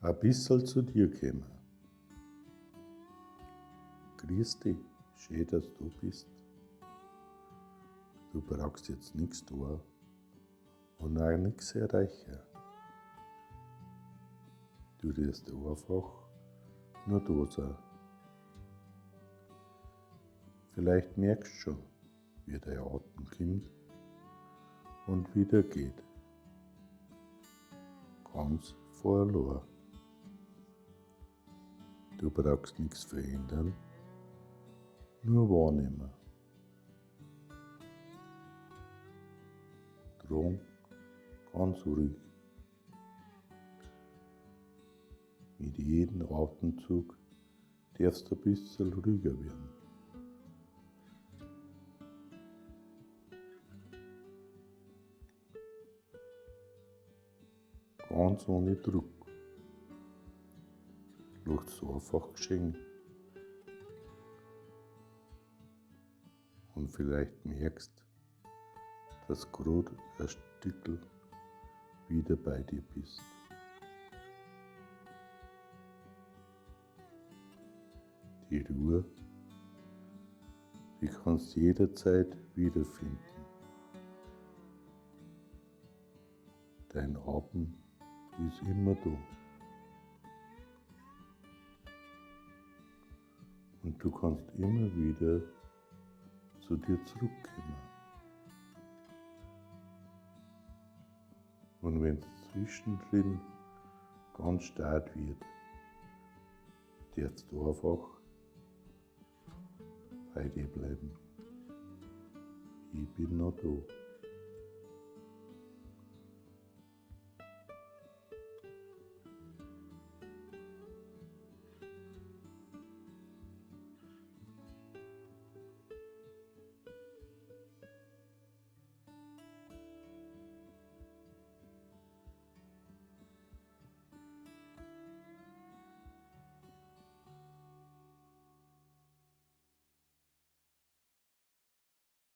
Ein bisserl zu dir kommen. Grüß dich, schön, dass du bist. Du brauchst jetzt nichts tun und auch nichts erreichen. Du wirst einfach nur da sein. Vielleicht merkst du schon, wie dein Atem kommt und wieder geht. Ganz verloren. Du brauchst nichts verändern, nur wahrnehmen. Drum ganz ruhig. Mit jedem Atemzug darfst du ein bisschen ruhiger werden. Ganz ohne Druck. Lass es einfach geschehen. Und vielleicht merkst, dass grad ein Stückl wieder bei dir bist. Die Ruhe, die kannst du jederzeit wiederfinden. Dein Atem ist immer da. Und du kannst immer wieder zu dir zurückkommen. Und wenn's zwischendrin ganz stark wird, darfst du einfach bei dir bleiben. Ich bin noch da.